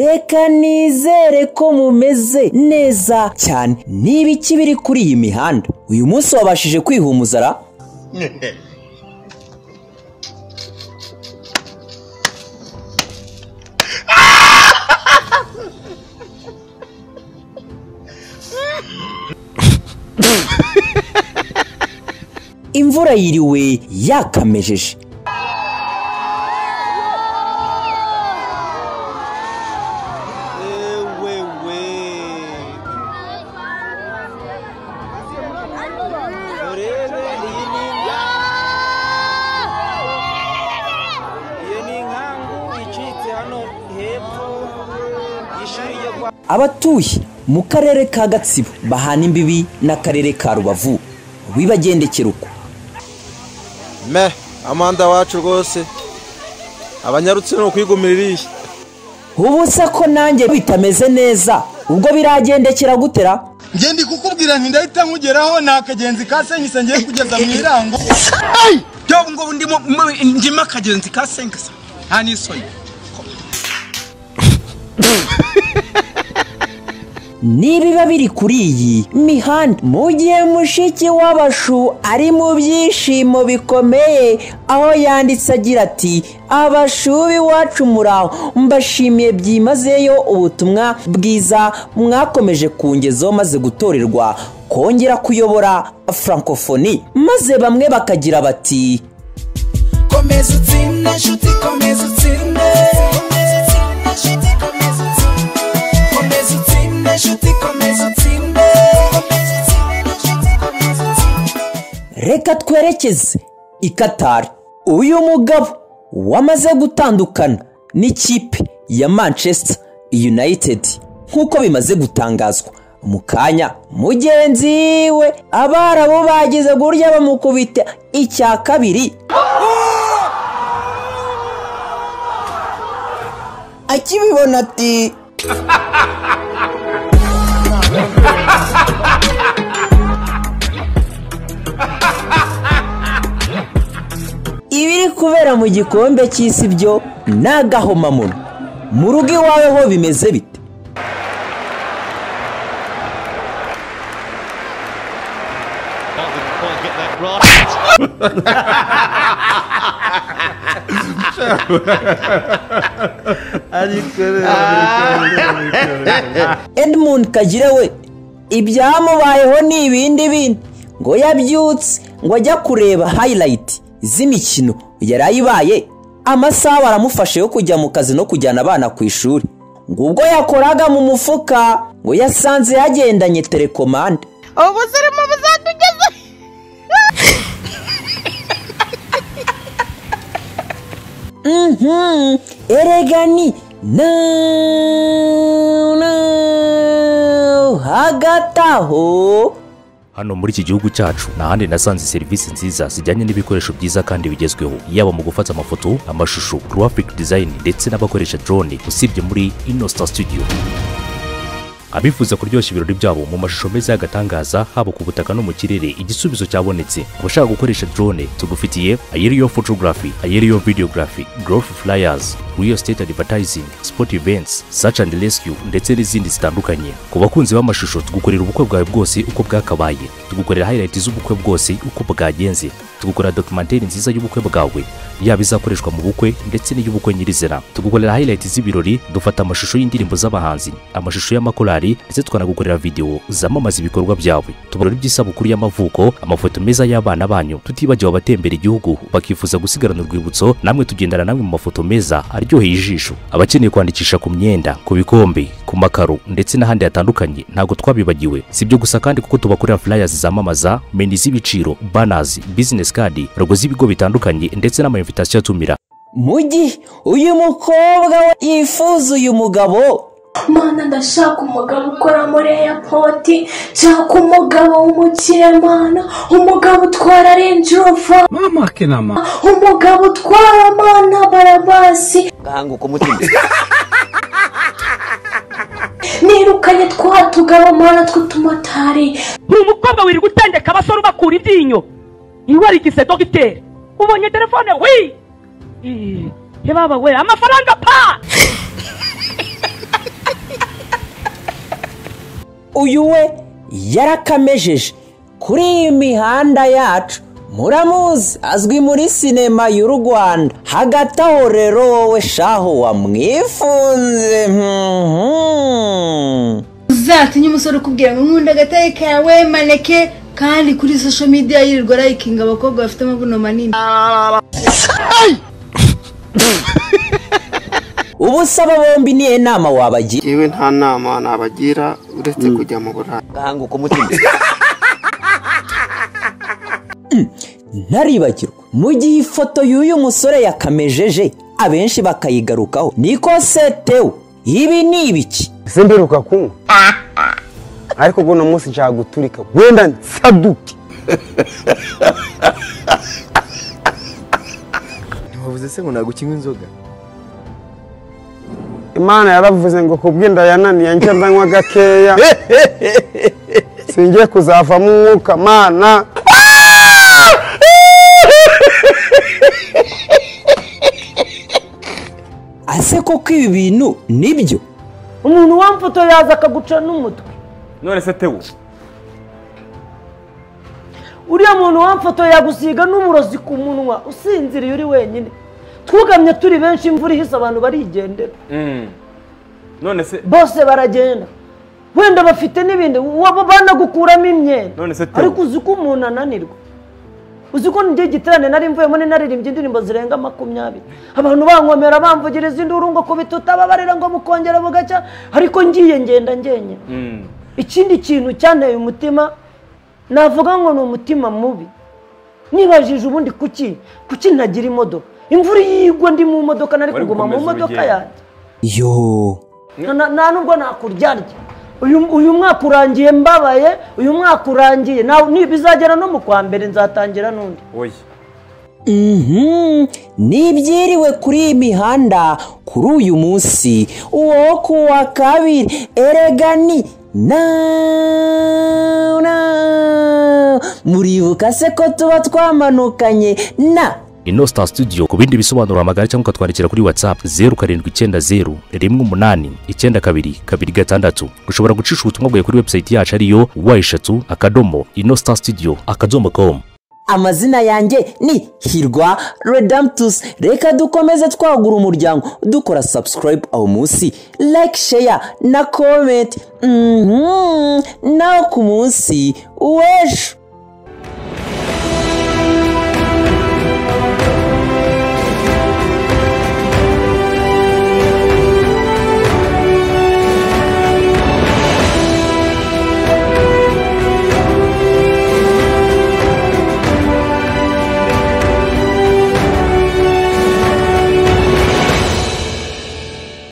Reka nizere ko mumeze neza cyane. Niba iki biri kuri iyi mihanda uyu munsi wabashije kwihumuzara? Imvura yiriwe yakamejeje. Abatuye mu karere ka Gatsibo bahana imbibi n'akarere ka Rubavu wibagendekera uko. Me amanda wacu rwose abanyarutse no kwigumira iriya. Ubu se ko nanjye bitameze neza ubwo biragendekera gutera? Nge ndi kukubwira nti ndahita nkugeraho nta kagenzi ka senkisa ngiye kugeza mu irango. Byo ngo ndimo ndimo akagenzi ka senkisa nta n'isoni. Nibiba biri kuri iyi mihanda mu gihe mushiki w'abashu ari mu byishimo bikomeye, aho yanditse agira ati: abashu b'iwacu muraho, mbashimiye byimazeyo ubutumwa bwiza mwakomeje kungezaho maze gutorerwa kongera kuyobora Francophonie. Maze bamwe bakagira bati: komeza utsinde nshuti, komeza utsinde, komeza utsinde nshuti, komeza utsinde. Reka twerekeze i Qatar. Uyu mugabo wamaze gutandukana n'ikipe ya Manchester United nk'uko bimaze gutangazwa mu kanya, mugenzi we abarabu bagize gurya bamukubita icya kabiri. Akibibona ati: ibiri kubera mu gikombe cy'isi byo n'agahomamunwa. Mu rugo iwawe ho bimeze bite? Edmund Kagire we ibyamubayeho ni ibindi bindi. Ngo yabyutse ngo ajya kureba highlight z'imikino yarayibaye, amasaha baramufashe yo kujya mu kazi no kujyana abana ku ishuri. Ngo ubwo yakoraga mu mufuka ngo yasanze yagendanye telekomande. Ubuzima buzatugeza. Erega ni no hagati aho. Hano muri iki gihugu cyacu nta handi nasanze serivisi nziza zijyanye n'ibikoresho byiza kandi bigezweho, yaba mu gufata amafoto, amashusho, graphic design ndetse n'abakoresha drone, usibye muri Innostar Studio. Abifuza kuryoshya ibirori byabo mu mashusho meza y'agatangaza haba ku butaka no mu kirere, igisubizo cyabonetse. Abashaka gukoresha drone tugufitiye aerial photography, aerial videography, growth flyers, real estate advertising, sport events, search and rescue ndetse n'izindi zitandukanye. Ku bakunzi b'amashusho tugukorera ubukwe bwawe bwose uko bwakabaye, tugukorera highlight z'ubukwe bwose uko bwagenze, tugukora documentaire nziza y'ubukwe bwawe yaba izakoreshwa mu bukwe ndetse n'iy'ubukwe nyirizina, tugukorera highlight z'ibirori, dufata amashusho y'indirimbo z'abahanzi, amashusho y'amakorali ndetse tukanagukorera video zamamaza ibikorwa byawe. Tubara iby'isabukuru y'amavuko, amafoto meza y'abana banyu, tutibagiwe abatembera igihugu bakifuza gusigarana urwibutso, namwe tugendana namwe mu mafoto meza aryoheye ijisho. Abakeneye kwandikisha ku myenda, ku bikombe, ku makaro ndetse n'ahandi hatandukanye ntago twabibagiwe. Si ibyo gusa kandi kuko tubakorera flyers zamamaza, menu z'ibiciro, banners, business card, logo z'ibigo bitandukanye ndetse n'ama invitation atumira. Mu gihe uyu mukobwa we yifuza uyu mugabo: Mana ndashaka umugabo ukora muri airport, nshaka umugabo w'umukire mana, umugabo utwara Range Rover, mama kenama, umugabo utwara mana barabasi, gahanguka umutima. Nirukanye twa tugabo mana tw'utumotari. Uri umukobwa wirirwa utendeka abasore ubakura ibyinyo, iwarigize dogiteri, ubonye telefone wi baba we amafaranga pa. Uyu we yarakamejeje kuri iyi mihanda yacu, muramuzi azwi muri sinema y'u Rwanda. Hagati aho rero wowe shaho wamwifunze. Uzatinye umusore ukubwira ngo nkunda agataye kawe maneke, kandi kuri social media yirirwa likinga abakobwa bafite amabuno manini. Ubu saba bombi niye nama wabagira? Yewe nta nama nabagira uretse kujya mu Burayi. Gahanguka umutima. Ntaribagirwa mu gihe ifoto y'uyu musore yakamejeje abenshi bakayigarukaho, niko setewe ibi ni ibiki? Simbiruka kunywa ariko guno munsi nshaka guturika wenda nsaduke. Ntiwavuze se ngo ntabwo ukinywa inzoga? Imana yaravuze ngo kubwinda yananiye njye ndanywa gakeya singiye kuzavamo umwuka mana. Ase koko ibi bintu nibyo? Umuntu wamfoto yaza akaguca n'umutwe. None se Tewo, uriya muntu wamfoto yagusiga n'uburozi ku munwa usinziriye uri wenyine. Twugamye turi benshi, imvura ihise abantu barigendera. None se bose baragenda, wenda bafite n'ibindi banagukuramo imyenda. None se Tewo, ariko uzi ko umuntu ananirwa. Uzi ko njye igiterane nari mvuyemo naririmbye indirimbo zirenga 20, abantu bankomera bamvugiriza induru ngo kubitutababarira ngo mukongera bugacya, ariko ngiye ngenda ngenye. Ikindi kintu cyanteye umutima navuga ngo ni umutima mubi, nibajije ubundi kuki ntagira imodoka. Imvura yigwa ndi mu modoka, nari kuguma mu modoka yanjye. Yo, nta nubwo nakuryarya. Uyu mwaka urangiye mbabaye, uyu mwaka urangiye bizagera no mu kwa mbere nzatangira n'undi. Nibyiriwe kuri iyi mihanda kuri uyu munsi wo kuwa kabiri, erega ni na muribuka se ko tuba twamanukanye na Innostar Studio. Ku bindi bisobanuro hamagara cyangwa ukatwandikira kuri WhatsApp 0790 18 92 26. Ushobora gucisha ubutumwa bwawe kuri website yacu ariyo w3.innostarstudio.com. Amazina yanjye ni Hirwa Redemptus. Reka dukomeze twagura umuryango dukora subscribe aho munsi, like, share na comment. Naho ku munsi w'ejo.